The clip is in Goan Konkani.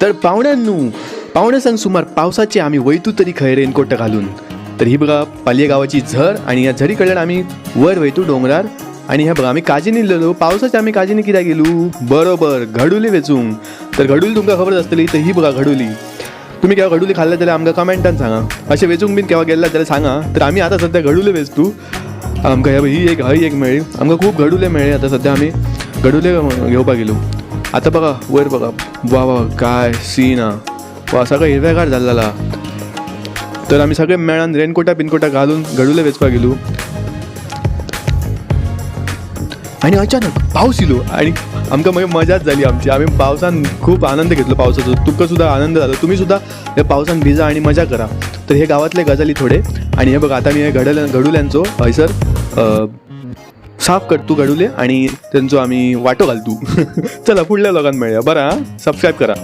तर पावण्यांनू, 4:45 सुमार पावसाचे आमी वयतू तरी खंय रेनकोट घालून? तर ही बघा पालये गावाची झर आणि ह्या झरी कडल्यान आमी वयर वयतू डोंगरार. आणि हे बघा, आमी काजीनी इल्लेलो. पावसाचे आमी काजीनी कित्याक गेलू? बरोबर, घडुली वेचूंक. तर घडुली तुमकां खबर आसतली. तर ही बघा घडुली. तुम्ही केव्हा घडुली खाल्ले जाल्यार आमकां कमेंटान सांगा. अशें वेचूंक बीन केव्हा गेल्ले जाल्यार सांगा. तर आमी आतां सध्या घडुले वेचतू. आमकां हे ही एक, हय एक मेळ्ळी. आमकां खूब घडुले मेळ्ळे. आतां सध्या आमी घडुले घेवपाक गेलो. आतां बघा, वयर बघा. वा वा, काय सीन आ! वा, सगळं हिरवेगार जाल्लेला. तर आमी सगळे मेळान रेनकोटा बिनकोटा घालून घडुले वेचपाक गेलो आणि अचानक पाऊस इलो आणि आमकां मागीर मजाच जाली आमची. आमी पावसान खूप आनंद घेतलो पावसाचो. तुमकां सुद्दां आनंद जालो. तुमी सुद्दां हे पावसान भिजा आणि मजा करा. तर हे गावातले गजाली थोडे. आणि हे बघा, आता मी हे घडुल्यांचो हयसर साफ करतू घडुले आणि त्यांचो आम्ही वाटो घालतू. चला, फुडल्या व्लॉगान मेळया. बरं, हां, सबस्क्राईब करा.